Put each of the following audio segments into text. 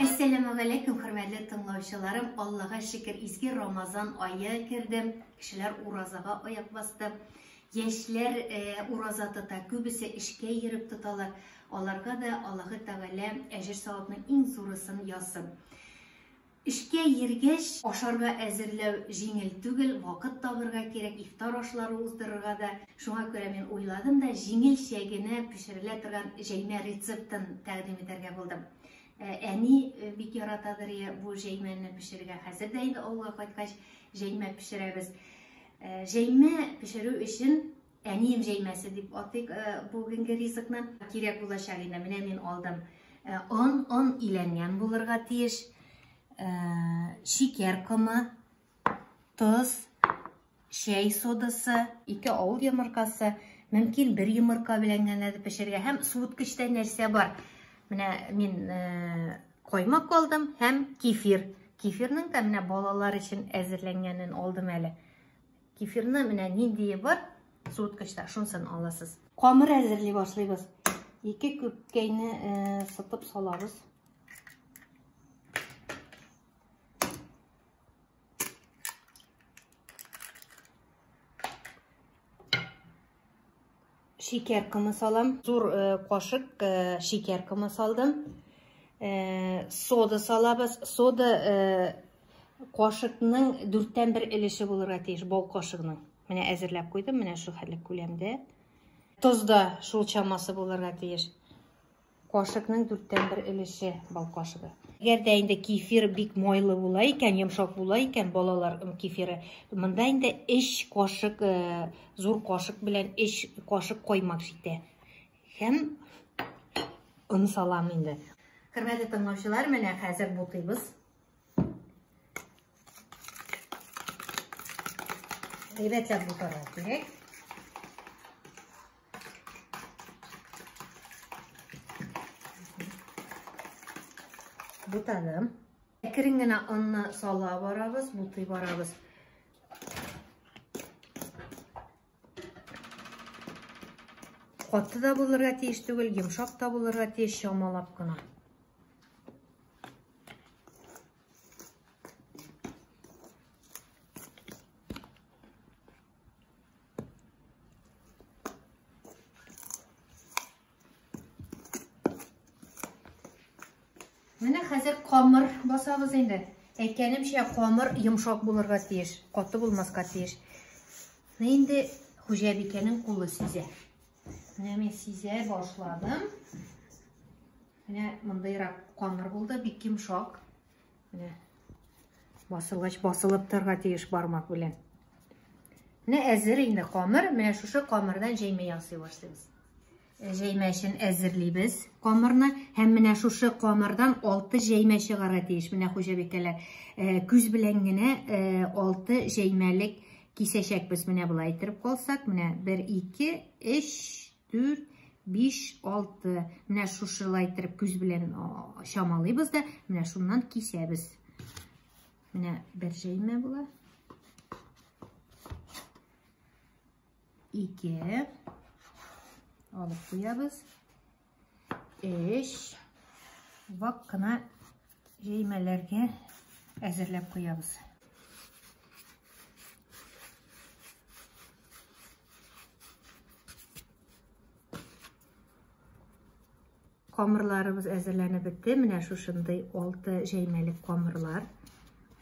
Әссәламегаләйкүм, хөрмәтле тыңлаучыларым. Аллага шөкер, изге Рамазан ае керде. Кешеләр уразага аяк басты. Яшьләр э, ураза тота, күбесе эшкә йөреп тоталар. Аларга да Аллаһы Тәгалә әҗер-савапның иң зурысын язсын. Эшкә йөргәч, ашарга әзерләү җиңел түгел, вакыт табырга кирәк, ифтар ашлары уздырырга да. Шуңа күрә мин уйладым да, җиңелчә генә пешерелә торган җәймә рецептын тәкъдим итәргә булдым. Э, әни э, бик яратадыр бу җәймәне пешерергә. Хәзер дә инде авылга кайткач җәймә пешерәбез. Э, җәймә пешерү өчен Әнием җәймәсе дип атыйк бүгенге ризыкны. Кирәк булачак инде. Менә мин алдым. Он, он иләнгән булырга тиеш. Шикәр комы, тоз, чәй содасы, ике авыл йомыркасы, мөмкин бер йомырка белән генә дә пешерергә. Һәм суыткычта нәрсә бар? Менә мин каймак алдым һәм кефир. Кефирның да менә балалар өчен әзерләнгәнен алдым әле. Кефирны менә ниндие бар, суыткычта, шунысын аласыз. Камыр әзерли башлыйбыз. Ике күпкәйне э, сытып салабыз. Шикәр комы салам. Зур э, кашык э, шикәр комы салдым. Э, сода салабыз. Сода кашыкның дүрттән бер өлеше булырга тиеш, бал кашыгының. Менә әзерләп куйдым, менә шул хәтле күләмдә. Тоз да шул чамасы булырга тиеш. Кашыкның дүрттән бер өлеше бал кашыгы. Әгәр дә инде кефир бик майлы була икән, йомшак була икән, балалар кефиры, монда инде өч кашык, э, зур кашык белән өч кашык каймак җитә. Һәм он салам инде. Хөрмәтле тыңлаучылар, менә хәзер бутыйбыз. Әйбәтләп бутарга кирәк. Бутадым. Әкрен генә онны сала барабыз, бутый барабыз. Каты да булырга тиеш түгел, йомшак та булырга тиеш, чамалап кына. Менә хәзер камыр басабыз инде. Әйткәнемчә, камыр йомшак булырга тиеш, каты булмаска тиеш. Менә инде хуҗабикәнең кулы сизә. Менә мин сизә башладым. Менә мондыйрак камыр булды, бик йомшак. Менә басылгач басылып торырга тиеш бармак белән. Менә әзер инде камыр. Менә шушы камырдан җәймә ясый башлыйбыз. Э, җәймә өчен әзерлибез камырны һәм менә шушы камырдан 6 җәймә чыгарга тиеш. Менә хуҗабикәләр, э, күз белән генә 6 э, җәймәлек кисәчәкбез. Менә болай иттереп калсак, менә 1 2 3 4, 5, 6. Менә шушылай иттереп күз белән чамалыйбыз да, менә шуннан кисәбез. Менә бер җәймә була. 2 алып куябыз. 3 вак кына җәймәләргә әзерләп куябыз. Камырларыбыз әзерләнеп бетте. Менә шушындый 6 җәймәлек камырлар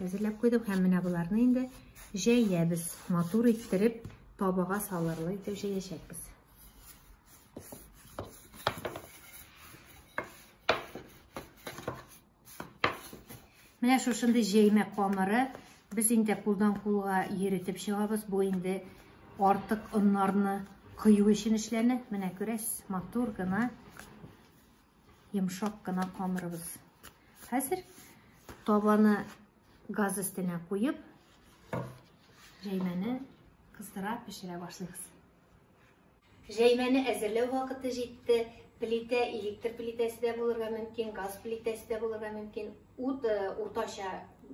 әзерләп куйдым һәм менә боларны инде җәябез. Матур иттереп табага салырлык итеп җәячәкбез. Менә шушындый җәймә камыры без инде кулдан кулга йөретеп чыгабыз. Бу инде артык оннарны кою өчен эшләнә. Менә күрәсез, матур гына, йомшак кына камырыбыз. Хәзер табаны газ өстенә куеп, җәймәне кыздыра, пешерә башлыйбыз. Җәймәне әзерләү вакыты җитте. Плитә электр плитәсе дә булырга мөмкин, газ плитәсе дә булырга мөмкин. Ут э, уртача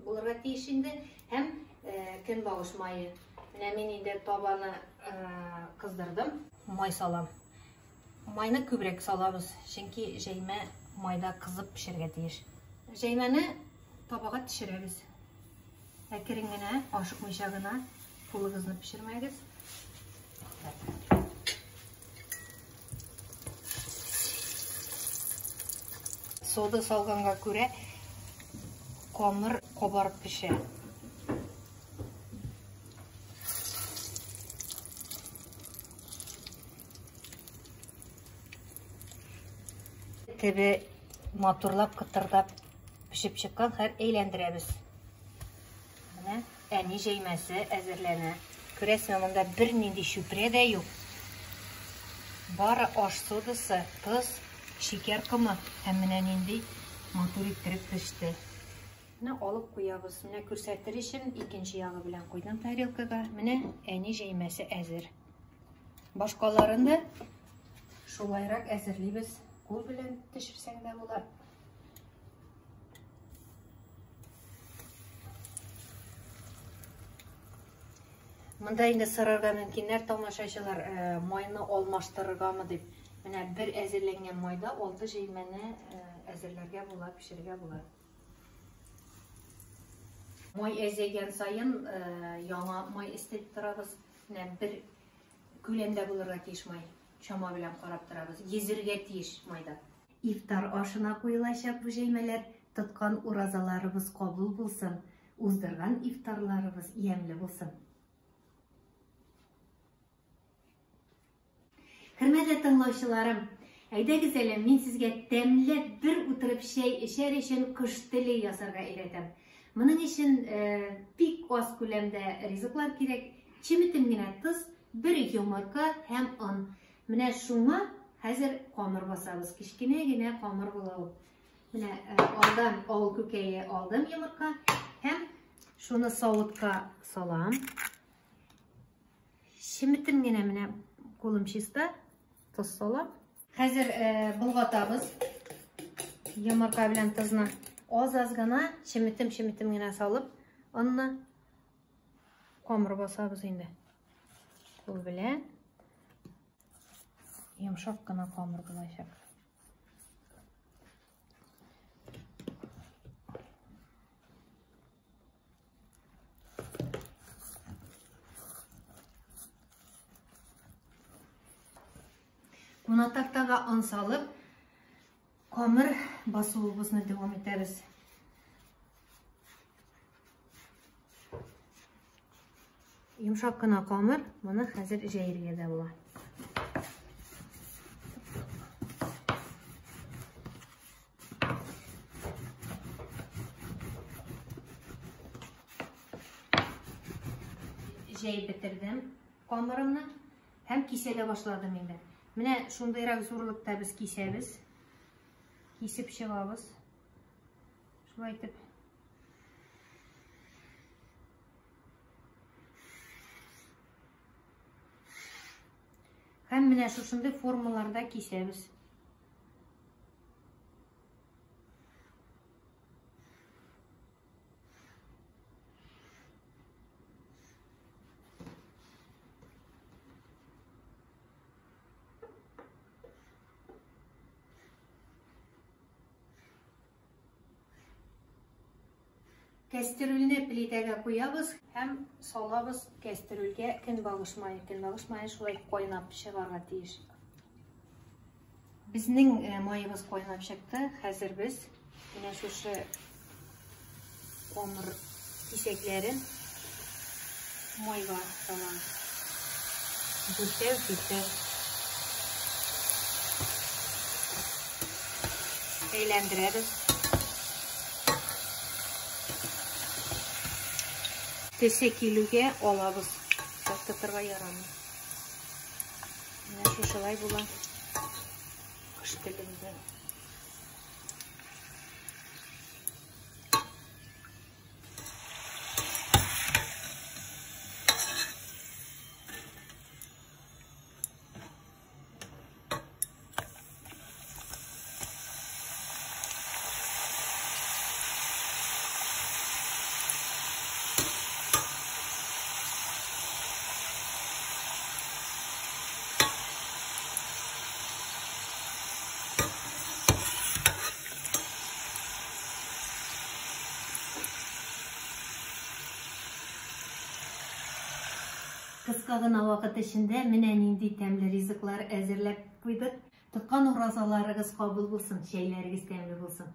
булырга тиеш инде һәм э, көнбагыш мае. Менә мин инде табаны э, кыздырдым. Май салам. Майны күбрәк салабыз, чөнки җәймә майда кызып пешергә тиеш. Җәймәне табага төшерәбез. Әкрен генә, ашыкмыйча гына кулыгызны пешермәгез. Сода салганга күрә камыр кабарып пешә. Төбе матурлап, кытырдап пешеп чыккан, хәзер әйләндерәбез. Менә әни җәймәсе әзерләнә. Күрәсезме, монда бернинди чүпрә дә юк. Бары аш содасы, тоз, шикәр комы һәм менә нинди матур иттереп пеште. Менә алып куябыз. Менә күрсәтер өчен икенче ягы белән куйдым тарелкага. Менә әни җәймәсе әзер. Башкаларын да шулайрак әзерлибез. Кул белән төшерсәң дә була. Монда инде сорарга мөмкиннәр тамашачылар, майны алмаштырыргамы дип. Менә бер әзерләнгән майда 6 җәймәне әзерләргә була, пешерергә була. Май әзәйгән саен яңа май өстәп торабыз. Менә бер күләмдә булырга тиеш май. Чама белән карап торабыз. Йөзергә тиеш майда. Ифтар ашына куелачак бу җәймәләр. Тоткан уразаларыбыз кабул булсын. Уздырган ифтарларыбыз ямьле булсын. Хөрмәтле тыңлаучыларым, әйдәгез әле мин сезгә тәмләп бер утырып чәй эчәр өчен кош теле ясарга өйрәтәм. Моның өчен бик аз күләмдә ризыклар кирәк. Чеметем генә тоз, бер йомырка һәм он. Менә шуңа хәзер камыр басабыз. Кечкенә генә камыр була ул. Менә алдан авыл күкәе алдым йомырка һәм шуны савытка салам. Чеметем генә менә кулым чиста, тоз салам. Хәзер болгатабыз йомырка белән тозны. Аз-аз гына чеметем-чеметем генә салып, онны камыр басабыз инде. Кул белән йомшак кына камыр булачак. Кунатактага он салып, камыр басуыбызны дәвам итәбез. Йомшак кына камыр, моны хәзер җәергә дә була. Җәеп бетердем камырымны һәм кисә дә башладым инде. Менә шундыйрак зурлыкта без кисәбез. Кисеп чыгабыз. Шулай итеп. Һәм менә шушындый формаларда кисәбез. Кәстерүлне плитәгә куябыз һәм салабыз кәстерүлгә көнбагыш мае. Көнбагыш мае шулай кайнап чыгарга тиеш. Безнең маебыз кайнап чыкты. Хәзер без менә шушы камыр кисәкләрен майга салабыз. Дүртәү, дүртәү. Әйләндерәбез. Төсе килүгә алабыз. Тотырга ярамый. Менә шушылай була. Кош телендә. Кыска гына вакыт эчендә менә нинди тәмле ризыклар әзерләп куйдык. Тоткан уразаларыгыз кабул булсын, чәйләрегез тәмле булсын.